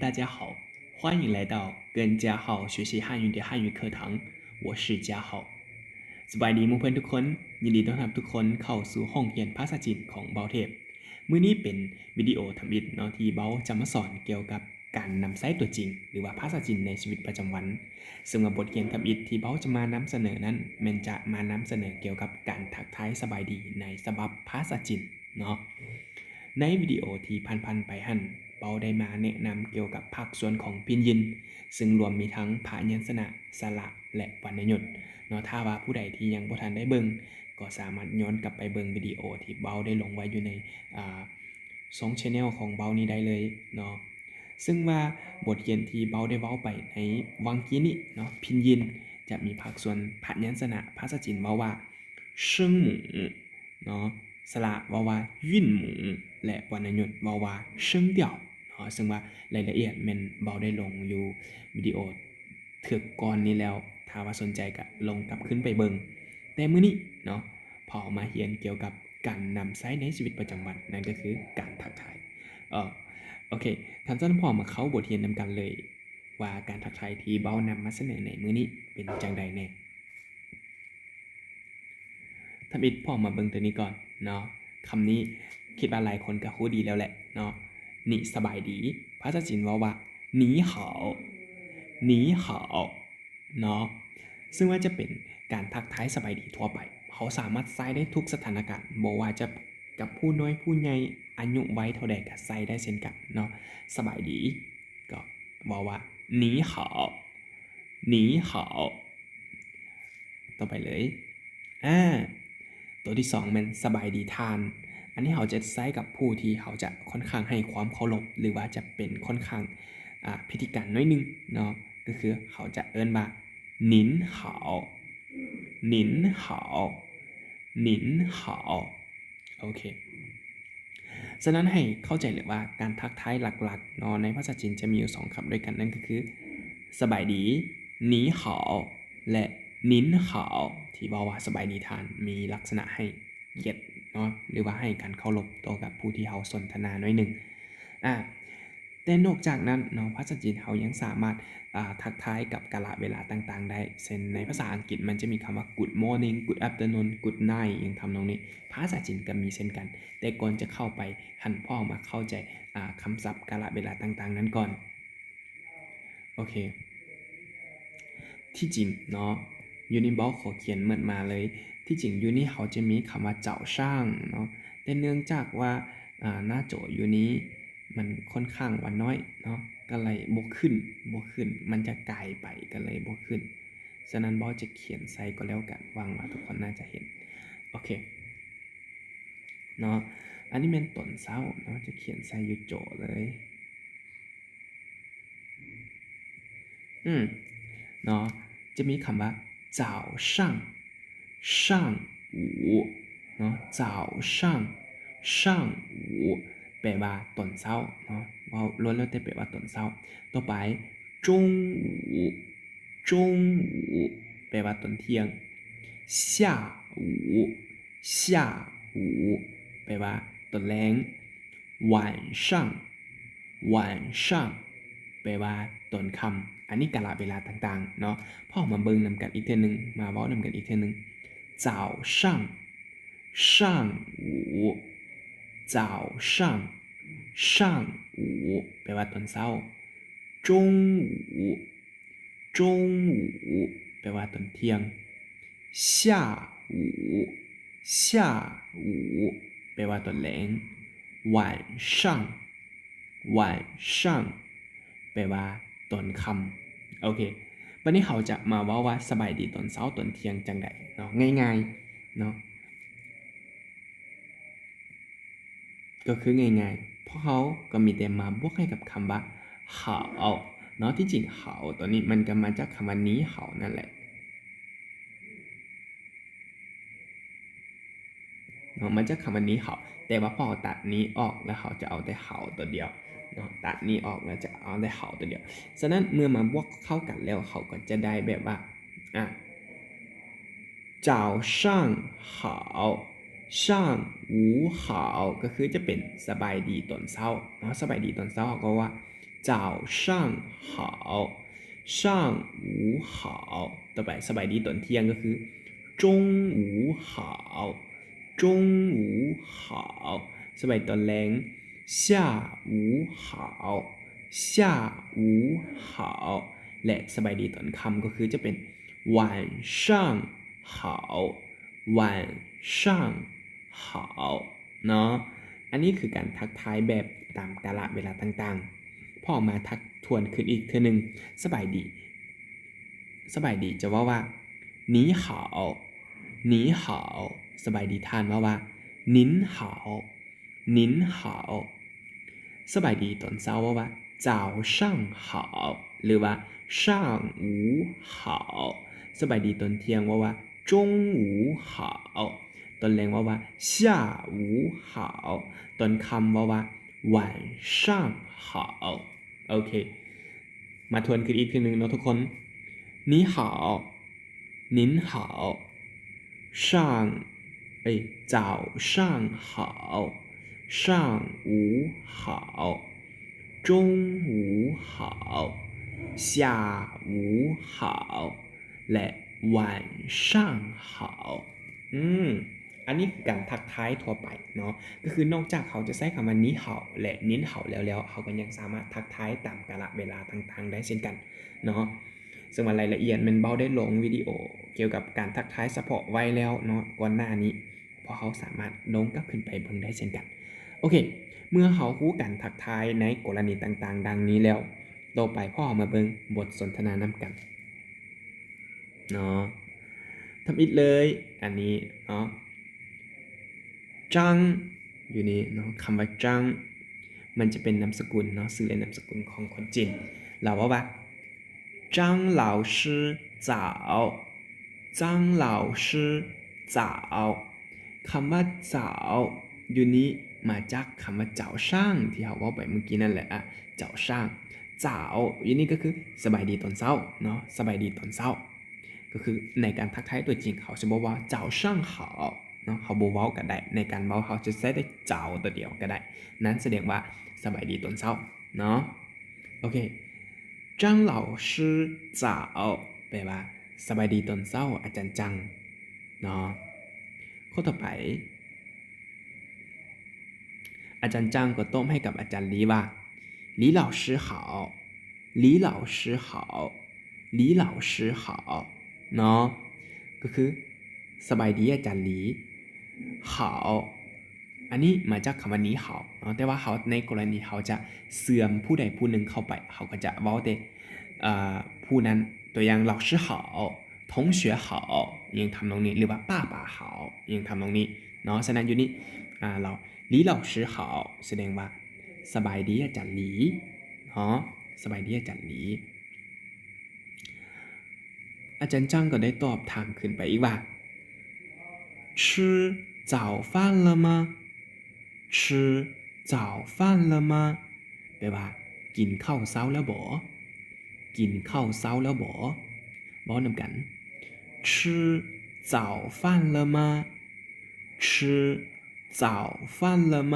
大家好，欢迎来到跟嘉浩学习汉语的汉语课堂，我是嘉浩。 ສະບາຍດີໝູ່ເພື່ອນທຸກຄົນ, ຍິນດີຕ້ອນຮັບທຸກຄົນເຂົ້າສູ່ຫ້ອງຮຽນພາສາຈີນຂອງເບົາເທບ. ມື້ນີ້ເປັນວິດີໂອທຳອິດເນາະ ທີ່ເບົາຈະມາສອນກ່ຽວກັບການນຳໃຊ້ຕົວຈິງ ຫຼືວ່າພາສາຈີນໃນຊີວິດປະຈຳວັນ. ເຊິ່ງວ່າບົດຮຽນທຳອິດທີ່ເບົາຈະມານຳສະເໜີນັ້ນ ແມ່ນຈະມານຳສະເໜີກ່ຽວກັບການທັກທາຍສະບາຍດີໃນສະບັບພາສາຈີນເນາະ. ໃນວິດີໂອທີ່ຜ່ານໆໄປຫັ້ນ ເບົາໄດ້ມາແນະນຳກ່ຽວກັບພາກສ່ວນຂອງພິນຢິນ ເຊິ່ງລວມມີທັງພະຍັນຊະນະ, ສະຫຼະ ແລະ ວັນນະຍຸດເນາະ. ຖ້າວ່າຜູ້ໃດທີ່ຍັງບໍ່ທັນໄດ້ເບິ່ງ ກໍສາມາດຍ້ອນກັບໄປເບິ່ງວິດີໂອທີ່ເບົາໄດ້ລົງໄວ້ຢູ່ໃນ ອາ ຊ່ອງແຊນແນວຂອງເບົານີ້ໄດ້ເລີຍເນາະ. ເຊິ່ງວ່າບົດຮຽນທີ່ເບົາໄດ້ເວົ້າໄປໃນຫວ່າງກີ້ນີ້ເນາະ ພິນຢິນ ຈະມີພາກສ່ວນພະຍັນຊະນະ ພາສາຈີນເວົ້າວ່າ 声母 ເນາະ, ສະຫຼະເວົ້າວ່າ 韵母 ແລະ ວັນນະຍຸດເວົ້າວ່າ 声调 ເນາະ. ເຊິ່ງວ່າລາຍລະອຽດແມ່ນເບົາໄດ້ລົງຢູ່ວິດີໂອເທື່ອກ່ອນນີ້ແລ້ວ, ຖ້າວ່າສົນໃຈກໍລົງກັບຄືນໄປເບິ່ງ. ແຕ່ມື້ນີ້ເນາະ ເຮົາມາຮຽນກ່ຽວກັບການນຳໃຊ້ໃນຊີວິດປະຈຳວັນ, ນັ້ນກໍຄືການທັກທາຍ. ເອີ ໂອເຄ, ຄັນຊັ້ນເຮົາມາເຂົ້າບົດຮຽນນຳກັນເລີຍ ວ່າການທັກທາຍທີ່ເບົານຳມາສະເໜີໃນມື້ນີ້ເປັນຈັ່ງໃດແດ່. ທຳອິດ ເຮົາມາເບິ່ງໂຕນີ້ກ່ອນເນາະ. ຄຳນີ້ຄິດວ່າຫຼາຍຄົນກໍຮູ້ດີແລ້ວແຫຼະເນາະ, ນີ້ ສະບາຍດີ, ພາສາຈີນເວົ້າວ່າ 你好, 你好 ເນາະ. ເຊິ່ງວ່າຈະເປັນການທັກທາຍສະບາຍດີທົ່ວໄປ, ເຮົາສາມາດໃຊ້ໄດ້ທຸກສະຖານະການ, ບໍ່ວ່າຈະກັບຜູ້ນ້ອຍຜູ້ໃຫຍ່, ອາຍຸໄວເທົ່າໃດກໍໃຊ້ໄດ້ເຊັ່ນກັນເນາະ. ສະບາຍດີ ກໍເວົ້າວ່າ 你好, 你好. ຕໍ່ໄປເລີຍ ອາ ໂຕທີສອງແມ່ນ ສະບາຍດີທ່ານ. ອັນນີ້ເຮົາຈະໃຊ້ກັບຜູ້ທີ່ເຮົາຈະຄ່ອນຂ້າງໃຫ້ຄວາມເຄົາລົບ ຫຼືວ່າຈະເປັນຄ່ອນຂ້າງ ອາ ພິທີການໜ້ອຍໜຶ່ງເນາະ, ກໍຄືເຮົາຈະເອີ້ນວ່າ 您好, 您好, 您好. ໂອເຄ. ສະນັ້ນໃຫ້ເຂົ້າໃຈເລີຍວ່າການທັກທາຍຫຼັກໆເນາະ ໃນພາສາຈີນຈະມີຢູ່ສອງຄຳດ້ວຍກັນ, ນັ້ນກໍຄື ສະບາຍດີ, 你好 ແລະ 您好 ທີ່ເວົ້າວ່າ ສະບາຍດີທ່ານ ມີລັກສະນະໃຫ້ກຽດເນາະ ຫຼືວ່າໃຫ້ການເຄົາລົບຕໍ່ກັບຜູ້ທີ່ເຮົາສົນທະນາໜ້ອຍໜຶ່ງ. ອາ ແຕ່ນອກຈາກນັ້ນເນາະ ພາສາຈີນເຮົາຍັງສາມາດ ອາ ທັກທາຍກັບກາລະເວລາຕ່າງໆໄດ້, ເຊັ່ນ ໃນພາສາອັງກິດມັນຈະມີຄຳວ່າ Good morning, Good afternoon, Good night ຫຍັງທຳນອງນີ້, ພາສາຈີນກໍມີເຊັ່ນກັນ. ແຕ່ກ່ອນຈະເຂົ້າໄປຫັ້ນ ພວກເຮົາມາເຂົ້າໃຈ ອາ ຄຳສັບກາລະເວລາຕ່າງໆນັ້ນກ່ອນ. ໂອເຄ. ທີ່ຈິງເນາະ ຢູ່ນີ້ເບົາຂໍຂຽນໝົດມາເລີຍ. ທີ່ຈິງຢູ່ນີ້ເຮົາຈະມີຄຳວ່າ 早上 ເນາະ, ແຕ່ເນື່ອງຈາກວ່າ ອາ ໜ້າຈໍຢູ່ນີ້ມັນຄ່ອນຂ້າງວ່ານ້ອຍເນາະ ກໍເລີຍບໍ່ຂຶ້ນ, ບໍ່ຂຶ້ນ, ມັນຈະກາຍໄປ ກໍເລີຍບໍ່ຂຶ້ນ. ສະນັ້ນເບົາຈະຂຽນໃສ່ກໍແລ້ວກັນ, ຫວັງວ່າທຸກຄົນໜ້າຈະເຫັນ. ໂອເຄເນາະ, ອັນນີ້ແມ່ນຕອນເຊົ້າເນາະ, ຈະຂຽນໃສ່ຢູ່ຈໍເລີຍ. ອືມ ເນາະ, ຈະມີຄຳວ່າ 早上, 上午 ເນາະ, 早上, 上午 ແປວ່າຕອນເຊົ້າເນາະ, ເວົ້າລ້ວນແລ້ວແຕ່ແປວ່າຕອນເຊົ້າ. ຕໍ່ໄປ 中午, 中午 ແປວ່າຕອນທ່ຽງ. 下午, 下午 ແປວ່າຕອນແລງ. 晚上, 晚上 ແປວ່າຕອນຄ່ຳ. ອັນນີ້ກາລະເວລາຕ່າງໆເນາະ, ພວກເຮົາມາເບິ່ງນຳກັນອີກເທື່ອໜຶ່ງ, ມາເວົ້ານຳກັນອີກເທື່ອໜຶ່ງ. 早上, 上午, 早上, 上午 ແປວ່າຕອນເຊົ້າ. 中午, 中午 ແປວ່າຕອນທ່ຽງ. 下午, 下午 ແປວ່າຕອນແລງ. 晚上, 晚上 ແປວ່າຕອນຄ່ຳ. ໂອເຄ, ບັດນີ້ເຮົາຈະມາເວົ້າວ່າສະບາຍດີຕອນເຊົ້າຕອນທ່ຽງຈັ່ງໃດເນາະ, ງ່າຍໆເນາະ. ກໍຄືງ່າຍໆ ພວກເຮົາກໍມີແຕ່ມາບວກໃຫ້ກັບຄຳວ່າ 好 ເນາະ. ທີ່ຈິງ 好 ຕົວນີ້ມັນກໍມາຈາກຄຳວ່າ 你好 ນັ້ນແຫຼະເນາະ, ມາຈາກຄຳວ່າ 你好 ແຕ່ວ່າພວກເຮົາຕັດ 你 ອອກ ແລ້ວເຮົາຈະເອົາແຕ່ 好 ຕົວດຽວເນາະ, ຕັດ 你 ອອກ ແລ້ວຈະເອົາແຕ່ 好 ຕົວດຽວ. ສະນັ້ນເມື່ອມາບວກເຂົ້າກັນແລ້ວ ເຮົາກໍຈະໄດ້ແບບວ່າ ອາ 早上好, 上午好 ກໍຄືຈະເປັນສະບາຍດີຕອນເຊົ້າເນາະ, ສະບາຍດີຕອນເຊົ້າ ເຮົາກໍວ່າ早上好，上午好。 ຕໍ່ໄປ ສະບາຍດີຕອນທ່ຽງ ກໍຄື 中午好，中午好。 ສະບາຍດີຕອນແລງ 下午好，下午好。 ແລະ ສະບາຍດີຕອນຄ່ຳ ກໍຄືຈະເປັນ 晚上好，晚上好 ເນາະ. ອັນນີ້ຄືການທັກທາຍແບບຕາມກາລະເວລາຕ່າງໆ. ພໍມາທວນຄືນອີກເທື່ອໜຶ່ງ ສະບາຍດີ ສະບາຍດີຈະເວົ້າວ່າ 你好，你好. ສະບາຍດີທ່ານເວົ້າວ່າ 您好，您好. ສະບາຍດີຕອນເຊົ້າເວົ້າວ່າ 早上好 ຫຼືວ່າ 上午好. ສະບາຍດີຕອນທ່ຽງເວົ້າວ່າ 中午好. ຕອນແລງເວົ້າວ່າ 下午好. ຕອນຄ່ຳເວົ້າວ່າ 晚上好. ໂອເຄ ມາທວນຄືນອີກເທື່ອໜຶ່ງເນາະທຸກຄົນ. 你好，您好，上 ເອີຍ 早上好，上午好，中午好，下午好 ແລະ 晚上好. ອືມ ອັນນີ້ຄືການທັກທາຍທົ່ວໄປເນາະ ກໍຄືນອກຈາກເຮົາຈະໃຊ້ຄຳວ່າ 你好 ແລະ 您好 ແລ້ວໆ ເຮົາກໍຍັງສາມາດທັກທາຍຕາມກາລະເວລາຕ່າງໆໄດ້ເຊັ່ນກັນເນາະ. ເຊິ່ງວ່າລາຍລະອຽດແມ່ນເວົ້າໄດ້ລົງວິດີໂອກ່ຽວກັບການທັກທາຍສະເພາະໄວ້ແລ້ວເນາະ ກ່ອນໜ້ານີ້ ພວກເຮົາສາມາດລົງກັບຂຶ້ນໄປເບິ່ງໄດ້ເຊັ່ນກັນ. ໂອເຄ ເມື່ອເຮົາຮູ້ການທັກທາຍໃນກໍລະນີຕ່າງໆດັ່ງນີ້ແລ້ວ ຕໍ່ໄປພວກເຮົາມາເບິ່ງບົດສົນທະນານຳກັນເນາະ. ທຳອິດເລີຍ ອັນນີ້ເນາະ 张 ຢູ່ນີ້ເນາະ ຄຳວ່າ 张 ມັນຈະເປັນນາມສະກຸນເນາະ ຊື່ ແລະ ນາມສະກຸນຂອງຄົນຈີນ. ລາວເວົ້າວ່າ 张老师早，张老师早. ຄຳວ່າ 早 ຢູ່ນີ້ມາຈາກຄຳວ່າ 早上 ທີ່ເຮົາເວົ້າໄປມື້ກີ້ນັ້ນແຫຼະ ອາ 早上. 早 ຢູ່ນີ້ກໍຄື ສະບາຍດີຕອນເຊົ້າເນາະ ສະບາຍດີຕອນເຊົ້າ. ກໍຄືໃນການທັກທາຍຕົວຈິງ ເຮົາຈະບໍ່ເວົ້າ 早上好 ເນາະ ເຮົາບໍ່ເວົ້າກໍໄດ້. ໃນການເວົ້າເຮົາຈະໃຊ້ແຕ່ 早 ຕົວດຽວກໍໄດ້. ນັ້ນສະແດງວ່າ ສະບາຍດີຕອນເຊົ້າເນາະ. ໂອເຄ 张老师早 ແປວ່າ ສະບາຍດີຕອນເຊົ້າ ອາຈານຈັງ ເນາະ. ຂໍ້ຕໍ່ໄປ ອາຈານຈັງກໍຕອບໃຫ້ກັບອາຈານລີວ່າ 李老师好，李老师好，李老师好 ເນາະ ກໍຄື ສະບາຍດີອາຈານລີ. 好 ອັນນີ້ມາຈາກຄຳວ່າ 你好 ເນາະ ແຕ່ວ່າເຮົາ ໃນກໍລະນີເຮົາຈະເຊື່ອມຜູ້ໃດຜູ້ໜຶ່ງເຂົ້າໄປ ເຮົາກໍຈະເວົ້າແຕ່ ເອີ ຜູ້ນັ້ນ. ຕົວຢ່າງ 老师好 同学好 ອີ່ຫຍັງທຳນອງນີ້ ຫຼືວ່າ 爸爸好 ອີ່ຫຍັງທຳນອງນີ້ເນາະ. ສະນັ້ນຢູ່ນີ້ ອາ ລາວ 李老师好 ສະແດງວ່າ ສະບາຍດີອາຈານລີ ເນາະ ສະບາຍດີອາຈານລີ. ອາຈານຈັງກໍໄດ້ຕອບຖາມຂຶ້ນໄປອີກວ່າ 吃早饭了吗？吃早饭了吗？ ແປວ່າ ກິນເຂົ້າເຊົ້າແລ້ວບໍ? ກິນເຂົ້າເຊົ້າແລ້ວບໍ? ເວົ້ານຳກັນ 吃早饭了吗？吃早饭了吗？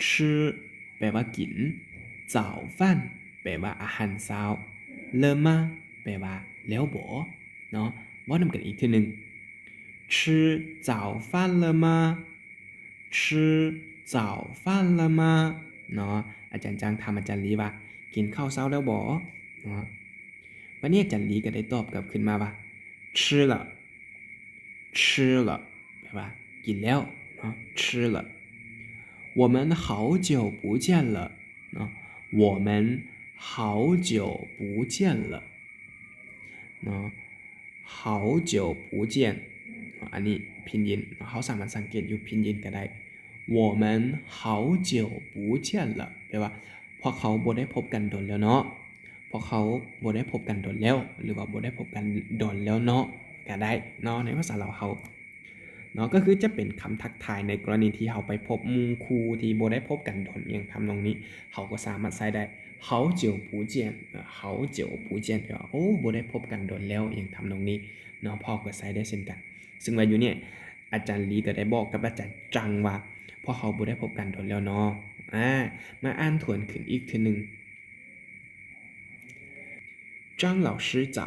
吃 ແປວ່າກິນ, 早饭 ແປວ່າອາຫານເຊົ້າ, 了吗 ແປວ່າແລ້ວບໍເນາະ. ເວົ້ານຳກັນອີກເທື່ອໜຶ່ງ 吃早饭了吗？吃早饭了吗 ເນາະ. ອາຈານຈ້າງຖາມອາຈານລີວ່າ ກິນເຂົ້າເຊົ້າແລ້ວບໍເນາະ. ບັດນີ້ອາຈານລີກໍໄດ້ຕອບກັບຄືນມາວ່າ 吃了 吃了 ແປວ່າກິນແລ້ວເນາະ 吃了. 我们好久不见了 ເນາະ 我们好久不见了 ເນາະ 好久不见 ເນາະ. ອັນນີ້ພິນຢິນ ເຮົາສາມາດສັງເກດຢູ່ພິນຢິນກໍໄດ້ 我们好久不见了 ແປວ່າ ພວກເຮົາບໍ່ໄດ້ພົບກັນດົນແລ້ວເນາະ, ພວກເຮົາບໍ່ໄດ້ພົບກັນດົນແລ້ວ ຫຼືວ່າບໍ່ໄດ້ພົບກັນດົນແລ້ວເນາະ ກະໄດ້ເນາະ ໃນພາສາລາວເຮົາເນາະ. ກໍຄືຈະເປັນຄຳທັກທາຍໃນກໍລະນີທີ່ເຮົາໄປພົບໝູ່ຄູ່ທີ່ບໍ່ໄດ້ພົບກັນດົນ ອີ່ຫຍັງທຳນອງນີ້ ເຮົາກໍສາມາດໃຊ້ໄດ້ 好久不见 好久不见 ແປວ່າ ໂອ້ ບໍ່ໄດ້ພົບກັນດົນແລ້ວ ອີ່ຫຍັງທຳນອງນີ້ເນາະ ພວກເຮົາກໍໃຊ້ໄດ້ເຊັ່ນກັນ. ເຊິ່ງວ່າຢູ່ນີ້ ອາຈານລີກໍໄດ້ບອກກັບອາຈານຈັງວ່າ ພວກເຮົາບໍ່ໄດ້ພົບກັນດົນແລ້ວເນາະ. ອາ ມາອ່ານທວນຂຶ້ນອີກເທື່ອໜຶ່ງ张老师早.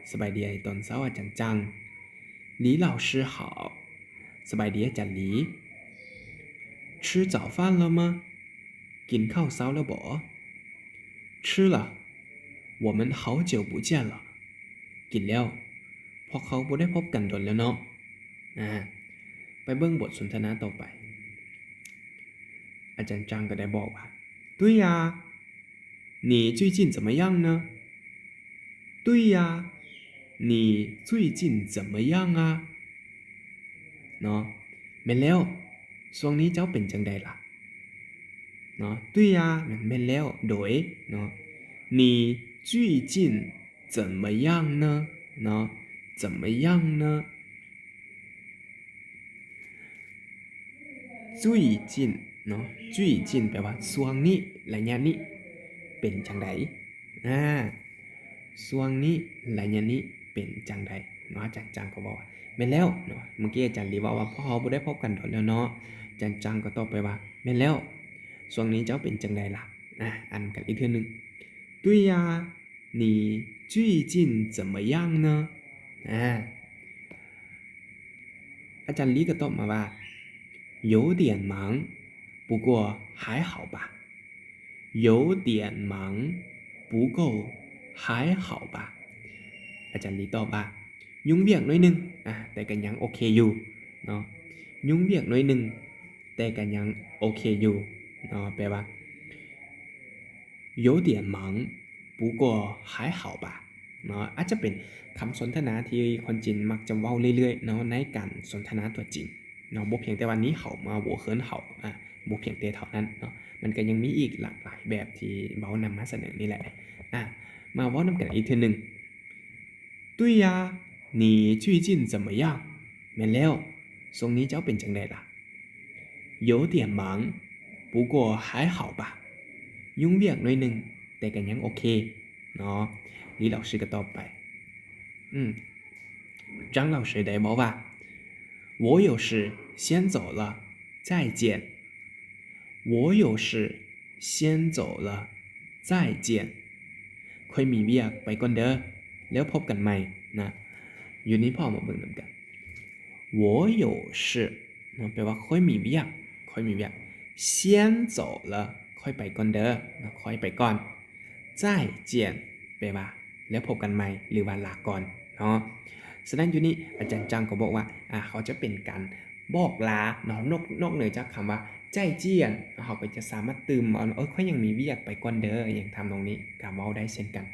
ສະບາຍດີຕອນເຊົ້າອາຈານຈັງ. 李老师好. ສະບາຍດີອາຈານຫຼີ. 吃早饭了吗? ກິນເຂົ້າເຊົ້າແລ້ວບໍ? 吃了. 我们好久不见了. ກິນແລ້ວ. ພວກເຮົາບໍ່ໄດ້ພົບກັນດົນແລ້ວເນາະ. ອາ ໄປເບິ່ງບົດສົນທະນາຕໍ່ໄປ. ອາຈານຈັງກໍໄດ້ບອກວ່າ 对呀，你最近怎么样呢? 对呀，你最近怎么样啊? ເນາະ ແມ່ນແລ້ວ ຊ່ວງນີ້ເຈົ້າເປັນຈັ່ງໃດລະ? ເນາະ 对呀 ແມ່ນແລ້ວ ໂດຍ ເນາະ 你最近怎么样呢? ເນາະ 怎么样呢? 最近 ເນາະ 最近 ແປວ່າຊ່ວງນີ້ ໄລຍະນີ້ ເປັນຈັ່ງໃດ? ອາ ຊ່ວງນີ້ ໄລຍະນີ້ ເປັນຈັ່ງໃດ? ເນາະ ອາຈານຈັງກໍບອກວ່າ ແມ່ນແລ້ວ ເນາະ ເມື່ອກີ້ອາຈານລີເວົ້າວ່າ ພວກເຮົາບໍ່ໄດ້ພົບກັນດົນແລ້ວເນາະ. ອາຈານຈັງກໍຕອບໄປວ່າ ແມ່ນແລ້ວ ຊ່ວງນີ້ເຈົ້າເປັນຈັ່ງໃດລະ? ອາ ອ່ານກັນອີກເທື່ອໜຶ່ງ 对呀， 你最近怎么样呢? ອາ ອາຈານລີກໍຕອບມາວ່າ 有点忙，不过还好吧。有点忙，不过还好吧。 ອາຈານລີຕອບວ່າ ຫຍຸ້ງວຽກໜ້ອຍໜຶ່ງ ອາ ແຕ່ກໍຍັງໂອເຄຢູ່ເນາະ ຫຍຸ້ງວຽກໜ້ອຍໜຶ່ງ ແຕ່ກໍຍັງໂອເຄຢູ່ເນາະ ແປວ່າ 有点忙，不过还好吧 ເນາະ ອາດຈະເປັນຄຳສົນທະນາທີ່ຄົນຈີນມັກຈະເວົ້າເລື້ອຍໆເນາະ ໃນການສົນທະນາຕົວຈິງເນາະ ບໍ່ພຽງແຕ່ວ່າ 你好吗 我很好 ອາ ບໍ່ພຽງແຕ່ເທົ່ານັ້ນເນາະ ມັນກໍຍັງມີອີກຫຼາກຫຼາຍແບບທີ່ເວົ້ານຳມາສະເໜີນີ້ແຫຼະ. ອາ ມາເວົ້ານຳກັນອີກເທື່ອໜຶ່ງ 对呀，你最近怎么样? ແມ່ນແລ້ວ ຊ່ວງນີ້ເຈົ້າເປັນຈັ່ງໃດລະ? 有点忙，不过还好吧。 ຫຍຸ້ງວຽກໜ້ອຍໜຶ່ງ ແຕ່ກໍຍັງໂອເຄເນາະ 李老师ກໍຕອບໄປ ອືມ 张老师ໄດ້ເວົ້າວ່າ 我有事先走了，再见。 我有事先走了，再见。 ຂ້ອຍມີວຽກ ໄປກ່ອນເດີ ແລ້ວພົບກັນໃໝ່ນະ. ຢູ່ນີ້ພວກເຮົາມາເບິ່ງນຳກັນ 我有事 ເນາະ ແປວ່າຂ້ອຍມີວຽກ ຂ້ອຍມີວຽກ 先走了 ຂ້ອຍໄປກ່ອນເດີ ເນາະ ຂ້ອຍໄປກ່ອນ 再见 ແປວ່າ ແລ້ວພົບກັນໃໝ່ ຫຼືວ່າລາກ່ອນເນາະ. ສະນັ້ນຢູ່ນີ້ອາຈານຈັງກໍບອກວ່າ ອາ ເຂົາຈະເປັນການບອກລາເນາະ ນອກ ນອກເໜືອຈາກຄຳວ່າ 再见 ເຮົາກໍຈະສາມາດຕື່ມເອົາ ເອີ ຂ້ອຍຍັງມີວຽກ ໄປກ່ອນເດີ ຫຍັງທຳນອງນີ້ ກໍເວົ້າໄດ້ເຊັ່ນກັນ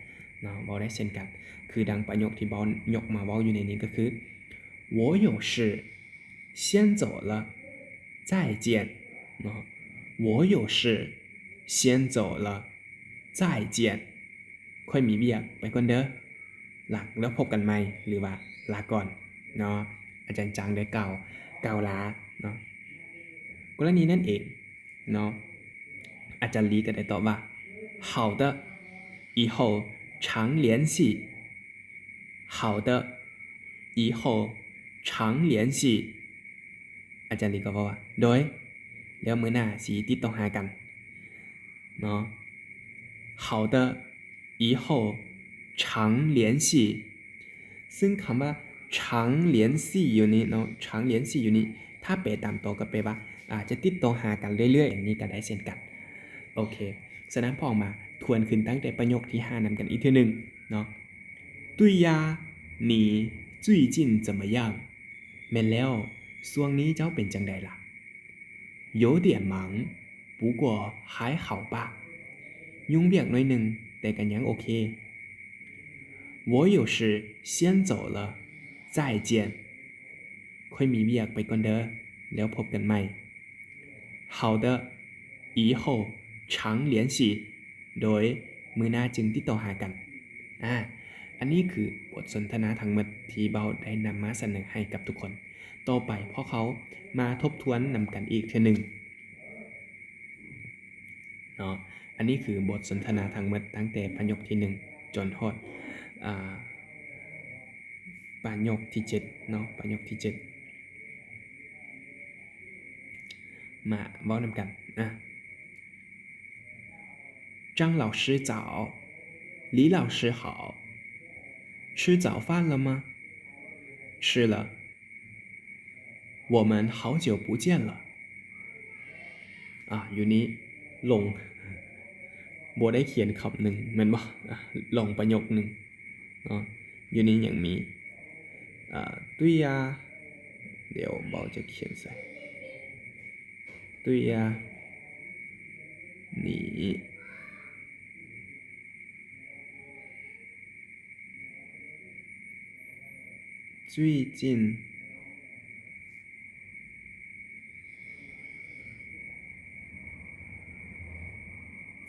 ເນາະ ເວົ້າໄດ້ເຊັ່ນກັນ ຄືດັ່ງປະໂຫຍກທີ່ເວົ້າ ຍົກມາເວົ້າຢູ່ໃນນີ້ກໍຄື 我有事先走了，再见 ເນາະ 我有事先走了，再见 ຂ້ອຍມີວຽກ ໄປກ່ອນເດີ ລາ ແລ້ວພົບກັນໃໝ່ ຫຼືວ່າລາກ່ອນເນາະ. ອາຈານຈັງໄດ້ກ່າວ ກ່າວລາເນາະ ກໍລະນີນັ້ນເອງເນາະ ອາຈານລີກໍໄດ້ຕອບວ່າ 好的，以后常联系。 好的，以后常联系 ອາຈານລີກໍເວົ້າວ່າ ໂດຍ ແລ້ວມື້ໜ້າຊິຕິດຕໍ່ຫາກັນເນາະ 好的，以后常联系 ຊຶ່ງຄຳວ່າ 常联系 ຢູ່ນີ້ເນາະ 常联系 ຢູ່ນີ້ ຖ້າແປຕາມຕົວກໍແປວ່າ ອາ ຈະຕິດຕໍ່ຫາກັນເລື້ອຍໆ ອັນນີ້ກໍໄດ້ເຊັ່ນກັນ. ໂອເຄ ສະນັ້ນພວກເຮົາມາທວນຄືນຕັ້ງແຕ່ປະໂຫຍກທີຫ້ານຳກັນອີກເທື່ອໜຶ່ງເນາະ 对呀，你最近怎么样? ແມ່ນແລ້ວ ຊ່ວງນີ້ເຈົ້າເປັນຈັ່ງໃດລະ? 有点忙，不过还好吧。 ຫຍຸ້ງວຽກໜ້ອຍໜຶ່ງ ແຕ່ກໍຍັງໂອເຄ. 我有事先走了，再见。 ຂ້ອຍມີວຽກ ໄປກ່ອນເດີ ແລ້ວພົບກັນໃໝ່. 好的，以后常联系。 ໂດຍ ມື້ໜ້າຈຶ່ງຕິດຕໍ່ຫາກັນ. ອາ ອັນນີ້ຄືບົດສົນທະນາທັງໝົດທີ່ເວົ້າໄດ້ນຳມາສະເໜີໃຫ້ກັບທຸກຄົນ. ຕໍ່ໄປພວກເຮົາມາທົບທວນນຳກັນອີກເທື່ອໜຶ່ງເນາະ. ອັນນີ້ຄືບົດສົນທະນາທັງໝົດ ຕັ້ງແຕ່ປະໂຫຍກທີໜຶ່ງ ຈົນຮອດ ອາ ປະໂຫຍກທີເຈັດເນາະ ປະໂຫຍກທີເຈັດ ມາເວົ້ານຳກັນ. ອາ 张老师早.李老师好，吃早饭了吗？吃了。我们好久不见了。ອາ ຢູ່ນີ້ຫຼົງ ບໍ່ໄດ້ຂຽນຄຳໜຶ່ງແມ່ນບໍ່? ອາ ຫຼົງປະໂຫຍກໜຶ່ງເນາະ. ຢູ່ນີ້ຍັງມີ ອາ 对呀 ດຽວເບົາຈະຂຽນໃສ່ 对呀 你 最近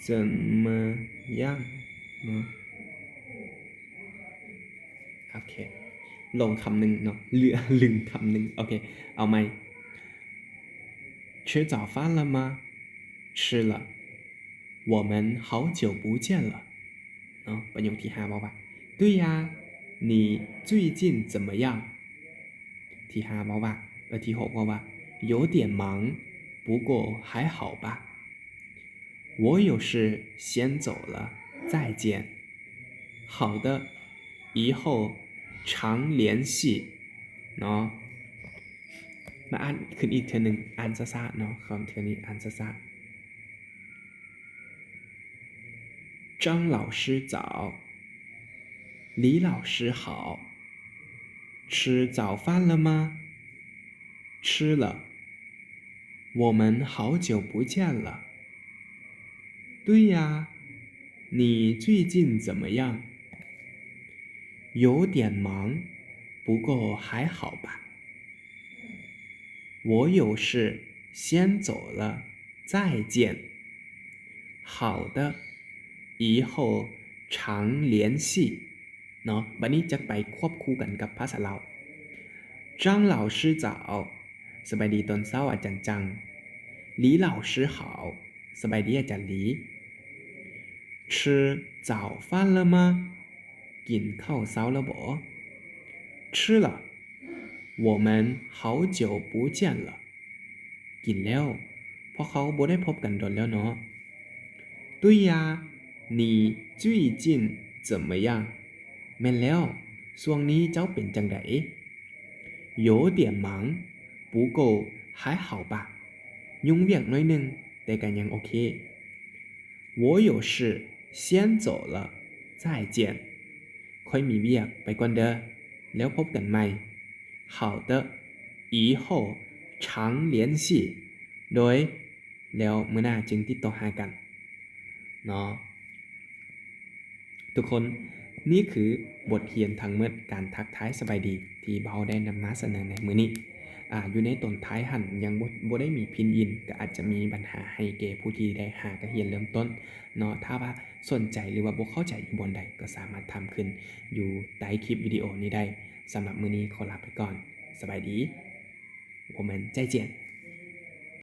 怎么样 ເນາະ. ໂອເຄ ຫຼົງຄຳໜຶ່ງເນາະ ລືມຄຳໜຶ່ງ. ໂອເຄ ເອົາໃໝ່ 吃早饭了吗？吃了。我们好久不见了。 ເນາະ ປະໂຫຍກທີຫ້າເວົ້າວ່າ 对呀，你最近怎么样？ ທີຫ້າເວົ້າວ່າ ເອີ ທີຫົກເວົ້າວ່າ 有点忙，不过还好吧。我有事先走了，再见。好的，以后常联系。 ເນາະ ມາອ່ານຂຶ້ນອີກເທື່ອໜຶ່ງ ອ່ານຊ້າໆເນາະ ຄຳເທື່ອນີ້ອ່ານຊ້າໆ. 张老师早，李老师好，吃早饭了吗？吃了。我们好久不见了。对呀，你最近怎么样？有点忙，不过还好吧。我有事先走了， 再见。好的，以后常联系。 ເນາະ ບັດນີ້ຈະໄປຄວບຄູ່ກັນກັບພາສາລາວ. 张老师早 ສະບາຍດີຕອນເຊົ້າອາຈານຈັງ. 李老师好 ສະບາຍດີອາຈານລີ. 吃早饭了吗? ກິນເຂົ້າເຊົ້າແລ້ວບໍ? 吃了，我们好久不见了。 ກິນແລ້ວ ພວກເຮົາບໍ່ໄດ້ພົບກັນດົນແລ້ວເນາະ. 对呀，你最近怎么样？ ແມ່ນແລ້ວ ຊ່ວງນີ້ເຈົ້າເປັນຈັ່ງໃດ? 有点忙，不过还好吧。 ຫຍຸ້ງວຽກໜ້ອຍໜຶ່ງ ແຕ່ກໍຍັງໂອເຄ. 我有事先走了，再见。 ຂ້ອຍມີວຽກ ໄປກ່ອນເດີ້ ແລ້ວພົບກັນໃໝ່. 好的，以后常联系。 ໂດຍ ແລ້ວມື້ໜ້າຈຶ່ງຕິດຕໍ່ຫາກັນເນາະ ທຸກຄົນ. ນີ້ຄືບົດຮຽນທັງໝົດ ການທັກທາຍສະບາຍດີ ທີ່ເຮົາໄດ້ນຳມາສະເໜີໃນມື້ນີ້. ອາ ຢູ່ໃນຕອນທ້າຍຫັ້ນຍັງບໍ່ ບໍ່ໄດ້ມີພິນຢິນ ກໍອາດຈະມີບັນຫາໃຫ້ແກ່ຜູ້ທີ່ໄດ້ຫາກະຮຽນເລີ່ມຕົ້ນເນາະ. ຖ້າວ່າສົນໃຈ ຫຼືວ່າບໍ່ເຂົ້າໃຈຢູ່ບ່ອນໃດ ກໍສາມາດຖາມຂຶ້ນຢູ່ໃຕ້ຄລິບວິດີໂອນີ້ໄດ້. ສຳລັບມື້ນີ້ຂໍລາໄປກ່ອນ. ສະບາຍດີ. 我们再见。